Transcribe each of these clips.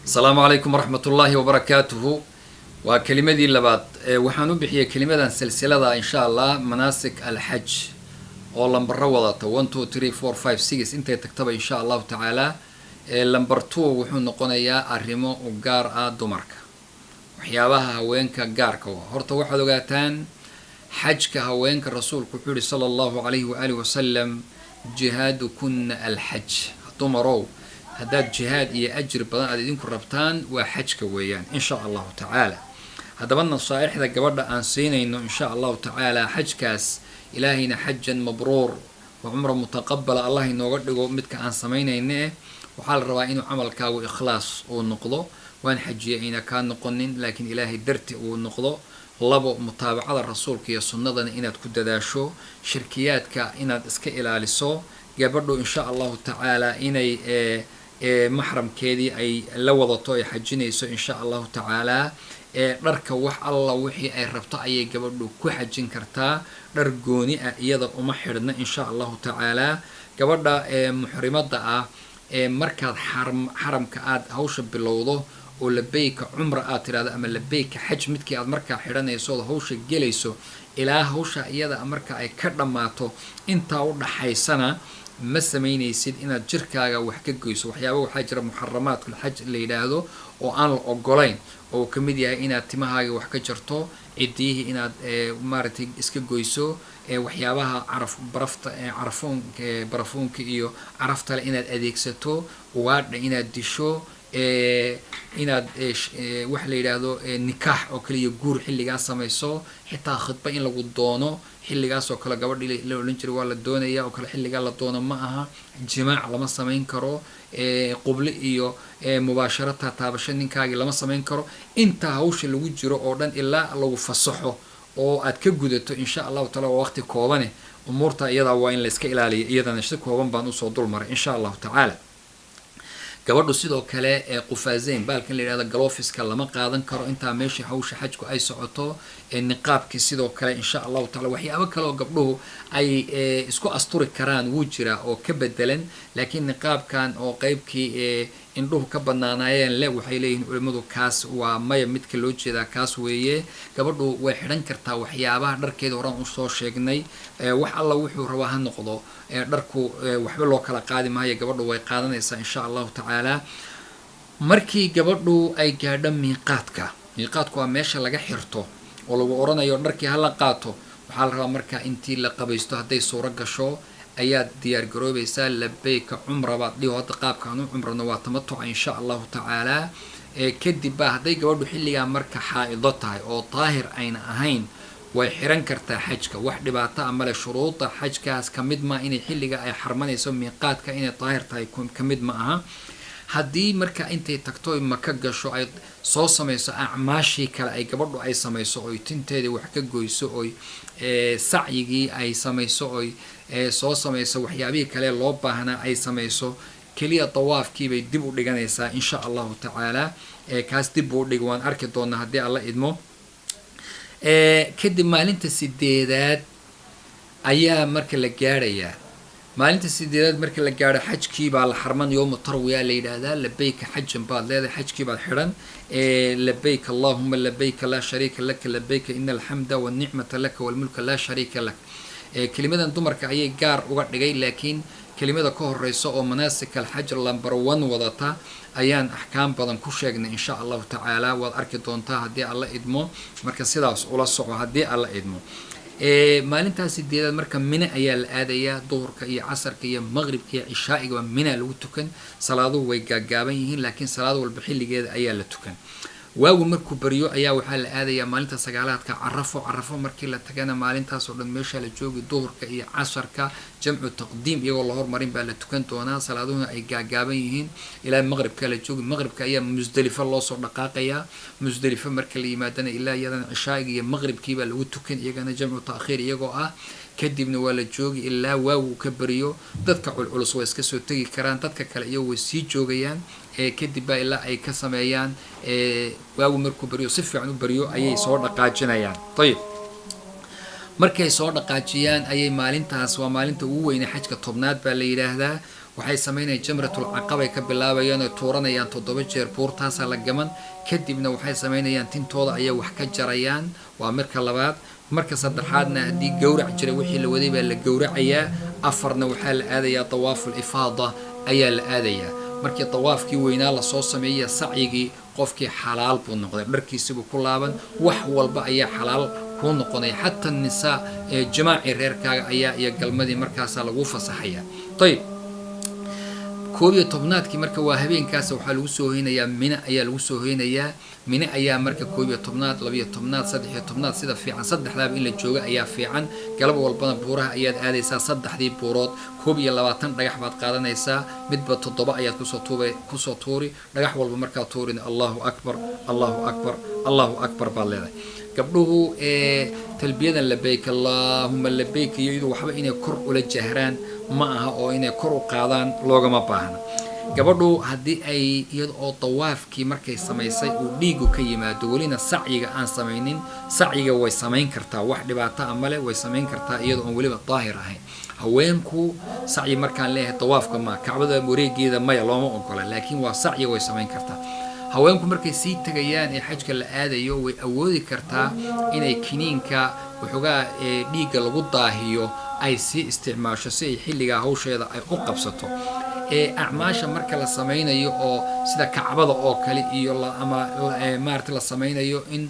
Asalaamu calaykum waraxmat ullaahi wabarakaatuhu. Waa kelimadii labaad. Waxaan u bixiyey kelimadan silsilada, insha Allah, manaasik alxaj oo lambaro wadata 1, 2, 3, 4, 5, 6 intay tagtaba, insha Allahu tacaala. Number 2 wuxuu noqonayaa arrimo u gaar ah dumarka, waxyaabaha haweenka gaarka u. Horta waxaad ogaataan, xajka haweenka, Rasuulku wuxuu yihi, sala Allahu calayhi waaalih wasalam: "Jihaadukunna alxaj." Dumarow, haddaad jihaad iyo ajri badan aad idinku rabtaan, waa xajka weeyaan, insha Allahu tacaala. Haddaba nasaaixda gabadha aan siinayno, insha Allahu tacaala, xajkaas Ilaahayna xajan mabruur wa cumra mutaqabala Allah inooga dhigo midka aan samaynayna. Waxaa la rabaa inuu camalkaagu ikhlaas uu noqdo. Waan xajiyay ayna kaa noqonin, laakiin Ilaahay darti uu noqdo. Labo, mutaabacada Rasuulka iyo sunnadana inaad ku dadaasho, shirkiyaadka inaad iska ilaaliso. Gabadhu, insha Allahu tacaala, inay maxramkeedii ay la wadato ay xajinayso, insha Allahu tacaala. Dharka wax alla wixii ay rabto ayay gabadhu ku xajin kartaa, dhar gooni ah iyada uma xidhna, insha Allahu tacaala. Gabadha muxrimada ah, markaad xaramka aada hawsha bilowdo oo labeyka cumra aad tidhahdo ama labeyka xaj, midkii aad markaa xidhanayso ood hawsha gelayso, ilaa hawsha iyada marka ay ka dhammaato, intaa u dhaxaysana ma samaynaysid inaad jirkaaga wax ka goyso. Waxyaaba waxaa jira muxaramaadkul xaj la yidhaahdo oo aan la ogolayn, oo uu kamid yahay inaad timahaaga wax ka jarto, cidiyihii inaad maaragtay iska goyso, waxyaabaha caraf barafta, carafoonka, barafuunka iyo caraftale inaad adeegsato, ugaadha inaad disho, inaad waxa la yidhaahdo nikaax oo kale iyo guur xilligaa samayso, xitaa khidba in lagu doono xilligaas oo kale, gabadhii la odhan jiray waa la doonaya oo kale, xilligaa la doono ma aha. Jimaac lama samayn karo, qubli iyo mubaasharo, taataabasho ninkaagii lama samayn karo intaa hawsha lagu jiro oo dhan, ilaa lagu fasaxo oo aad ka gudato, insha Allahu taala. Waa waqti koobane, umuurta iyadaa waa in la iska ilaaliyo. Iyadana si kooban baan usoo dul maray, insha Allahu tacaala. Gabadhu sidoo kale qufaazeyn, baalkan la yidhahdo gloveska, lama qaadan karo intaa meesha hawsha xajku ay socoto. Niqaabkii sidoo kale, insha Allahu tacala. Waxyaabo kale oo gabdhuhu ay isku asturi karaan wuu jiraa oo ka bedelan, laakiin niqaabkan oo qeybkii indhuhu ka banaanaayeen le, waxay leeyihiin culimadu kaas waa maya, midka loo jeedaa kaas weeye. Gabadhu way xidhan kartaa waxyaabaha dharkeeda horaan usoo sheegnay, wax alla wuxuu rabaa ha noqdo dharku, waxba loo kala qaadi maayo, gabadhu way qaadanaysaa, insha Allahu tacaala. Markii gabadhu ay gaadho miiqaadka, miiqaadku waa meesha laga xirto oo lagu odhanayo dharkii hala qaato. Waxaa la rabaa markaa intii la qabaysto, hadday suuro gasho, ayaad diyaar garoobaysaa. Labeyka cumra baad dhiho. Hadda qaabka aan u cumrano waa tamatuca, insha Allahu tacaala. Kadib baa hadday gabadhu xilligaa marka xaa-ido tahay oo daahir ayna ahayn, way xiran kartaa xajka, wax dhibaato a male. Shuruuda xajkaas kamid maa inay xilliga ay xarmanayso miiqaadka inay daahir tahay, kamid ma aha. Haddii marka intay tagto Maka gasho, ay soo samayso acmaashii kale ay gabadhu ay samayso, oy tinteedii wax ka goyso, oy sacyigii ay samayso, oy soo samayso waxyaabihii kale loo baahnaa ay samayso, keliya dawaafkiibay dib u dhiganaysaa, insha Allahu tacaala. Kaas dib buu udhig, waan arki doonaa haddii Alla idmo. Kadib maalinta sideedaad ayaa marka la gaadhayaa. Maalinta sideedaad marka la gaadho, xajkii baa la xarman. Yowmu tarwiya la yidhaahdaa. Labeyka xajan baad leedahay, xajkii baad xidhan. Labeyk allahuma labeyka, laa shariika laka labeyka, ina alxamda walnicmata laka walmulka, laa shariika lak. Kelimadan dumarka ayay gaar uga dhigay, laakiin kelimada ka horeysa oo manaasik alxaj number 1 wadata ayaan axkaam badan ku sheegnay, insha Allahu tacaala. Waad arki doontaa haddii Alla idmo. Marka sidaas ula soco haddii Alla idmo. Maalintaas sideedaad marka Mine ayaa la aadayaa. Duhurka iyo casarka iyo maqribka iyo cishaaigaba Mina lagu tukan. Salaaduhu way gaaggaaban yihiin, laakiin salaad walba xilligeeda ayaa la tukan. Waagu markuu baryo ayaa waxaa la aadayaa maalinta sagaalaadka Carafo. Carafo markii la tagana, maalintaas oo dhan meeshaa la joogi. Duhurka iyo casarka jamcu taqdiim iyagoo la hormarin baa la tukan doonaa, salaaduhuna ay gaagaaban yihiin. Ilaa maqribka la joogi. Maqribka ayaa Musdelifo loosoo dhaqaaqayaa. Musdelifo marka la yimaadana, ilaa iyadana cishaa'iga iyo maqribkiibaa lagu tukan, iyagana jamcu taakhiir iyagoo ah. Kadibna waa la joogi ilaa waagu ka beriyo. Dadka culculus waa iska soo tegi karaan, dadka kale iyagu way sii joogayaan. Kadib baa ilaa ay ka sameeyaan, waagu markuu beriyo, si fiican u beriyo, ayay soo dhaqaajinayaan. Ayib, markay soo dhaqaajiyaan ayay maalintaas, waa maalinta ugu weyne xajka, 10aad baa la yidhaahdaa. Waxay samaynayaan Jamratul Caqabay ka bilaabayaan oo tuuranayaan 7 jeer, buurtaasaa la gaman. Kadibna waxay samaynayaan tintooda ayay wax ka jarayaan, waa marka labaad. Marka saddexaadna haddii gowrac jira, wixii la waday baa la gowracayaa. Afarna waxaa la aadayaa dawaaful ifaada ayaa la aadayaa. Markii dawaafkii weynaa lasoo sameeya, sacyigii, qofkii xalaal buu noqday, dharkiisibuu ku laaban, wax walba ayaa xalaal kuu noqonaya, xataa nisaa, jimaacii reerkaaga ayaa iyo galmadii markaasaa lagu fasaxaya. Ayib, 11aadkii marka waa habeenkaas waxaa lagu soo hoynayaa Mine ayaa lagu soo hoynayaa. Mine ayaa marka 11aad, 12aad, 13aad, sida fiican saddexdaaba in la joogo ayaa fiican. Galab walbana buuraha ayaad aadaysaa, saddexdii buurood 21 dhagax baad qaadanaysaa, midba 7 ayaad kusoo tuuba kusoo tuuri. Dhagax walba markaad tuurin, "Allahu akbar, Allahu akbar, Allahu akbar" baad leedahay. Gabdhuhu talbiyadan "Labeyk allahuma labeyk" iyo iyadu waxba inay kor ula jahraan ma aha, oo inay kor u qaadaan loogama baahna. Gabadhu haddii ay iyada oo dawaafkii markay samaysay uu dhiigu ka yimaado, welina sacyiga aan samaynin, sacyiga way samayn kartaa, wax dhibaato a male, way samayn kartaa iyada oon weliba daahir ahayn. Haweenku sacyi markaan leeyahay dawaafka ma Kacbada wareegeeda maya, looma ogola, laakiin waa sacyiga way samayn kartaa. Haweenku markay sii tegayaan ee xajka la aadayo, way awoodi kartaa inay kiniinka waxoogaa ee dhiigga lagu daahiyo ay sii isticmaasho si ay xilligaa hawsheeda ay u qabsato. Ee acmaasha marka la samaynayo oo sida Kacbada oo kale iyo ama maarata la samaynayo, in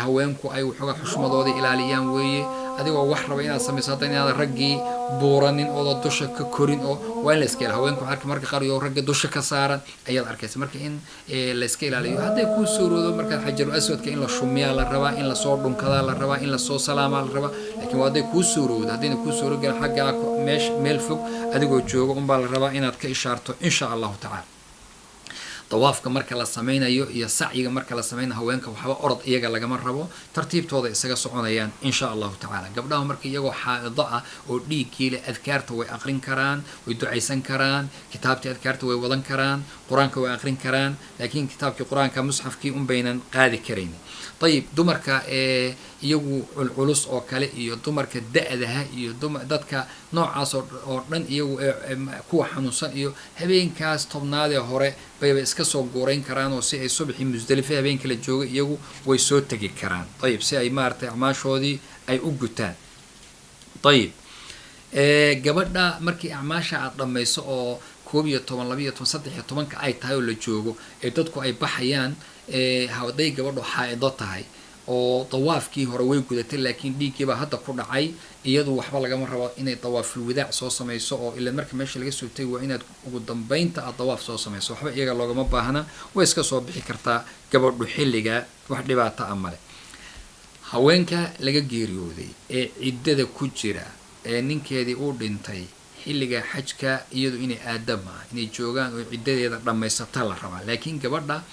haweenku ay waxoogaa xushmadooda ilaaliyaan weeye. Adigoo wax raba inaad samayso, hadda inaadan raggii buuranin ooda dusha ka korin, oo waa in la iska ilaaliyo. Haweenku waxaa marka qaar iyo ragga dusha ka saaran ayaad arkaysa. Marka in la iska ilaaliyo. Hadday kuu suuroodo markaad Xajarul Aswadka in la shumiyaa la rabaa, in lasoo dhunkadaa la rabaa, in lasoo salaamaa la rabaa, laakiin waa hadday kuu suuroodo. Haddayna kuu suurogelin, xaggaa meesh meel fog adigoo jooga unbaa la rabaa inaad ka ishaarto, insha Allahu tacaala. Dawaafka marka la sameynayo iyo sacyiga marka la sameynayo, haweenka waxba orod iyaga lagama rabo, tartiibtooda isaga soconayaan, insha Allahu tacaala. Gabdhaha marka iyagoo xaa'ido ah oo dhiiggii leh, adkaarta way aqrin karaan, way ducaysan karaan, kitaabtii adkaarta way wadan karaan, Qur-aanka way aqrin karaan, laakiin kitaabkii Qur-aanka, musxafkii un baynan qaadi karayn. Ayib, dumarka ee iyagu culculus oo kale iyo dumarka da-daha iyo dadka noocaas oo dhan, iyagu kuwa xanuunsan iyo habeenkaas 10aadee hore bayba iska soo guurayn karaan, oo si ay subaxii Musdalife habeenka la jooga iyagu way soo tegi karaan. Ayib, si ay maaragtay acmaashoodii ay u gutaan. Ayib, gabadha markii acmaasha aad dhammayso oo 11, 12, 13ka ay tahay oo la joogo ee dadku ay baxayaan, hadday gabadhu xaa-ido tahay oo dawaafkii hore way gudatay laakiin dhiiggiibaa hadda ku dhacay, iyadu waxba lagama rabo inay dawaaful wadaac soo samayso, oo ila marka meesha laga soo tegi waa inaad ugu dambeynta aad dawaaf soo samayso. Waxba iyaga loogama baahna, way iska soo bixi kartaa gabadhu xilliga, wax dhibaata a male. Haweenka laga geeriyooday ee ciddada ku jira ee ninkeedii uu dhintay, xilliga xajka iyadu inay aada maaha, inay joogaan oo ciddadeeda dhammaysata la rabaa. Laakiin gabadha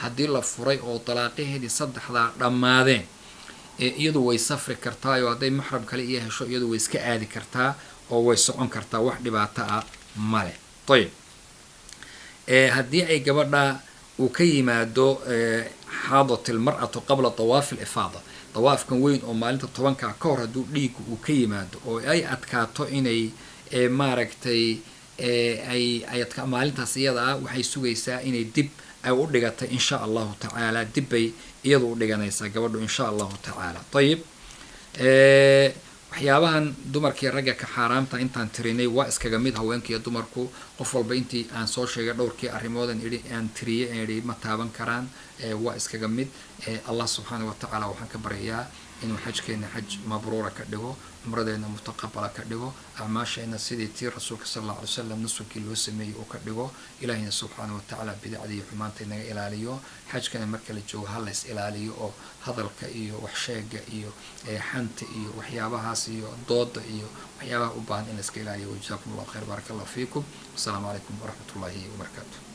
haddii la furay oo dalaaqaheedii saddexdaa dhammaadeen, ee iyadu way safri kartaa, oo hadday maxram kale iyo hesho iyadu way iska aadi kartaa oo way socon kartaa, wax dhibaato ah male. Ayib, haddii ay gabadha uu ka yimaado xaadat ilmar'atu qabla dawaafi alifaada, dawaafkan weyn oo maalinta 10ka ka hor hadduu dhiiggu uu ka yimaado oo ay adkaato inay maaragtay ay adka maalintaas iyada ah, waxay sugaysaa inay dib ay u dhigatay, insha Allahu tacaala. Dib bay iyadu u dhiganaysaa gabadhu, insha Allahu tacaala. Ayib, waxyaabahan dumarkii ragga ka xaaraamta intaan tirinay waa iskaga mid haweenka iyo dumarku. Qof walba intii aan soo sheegay, dhowrkii arrimoodan idhi aan tiriyey aan idhi ma taaban karaan, waa iskaga mid. Allah subxaana wa tacaala waxaan ka baryayaa inuu xajkeena xaj mabruura ka dhigo, cumradeena mutaqabala ka dhigo, acmaasheena sidii tii Rasuulka sal alla alay slam nusukii loo sameeyey uu ka dhigo. Ilaahina subxaana wa tacaala bidacda iyo xumaanta inaga ilaaliyo. Xajkana marka la joogo ha lays ilaaliyo, oo hadalka iyo waxsheega iyo xanta iyo waxyaabahaas iyo dooda iyo waxyaabaha u baahan in la iska ilaaliyo. Wajazaakum Allah khayr, baaraka Allah fiikum. Wasalaamu calaykum waraxmat ullahi wabarakaatu.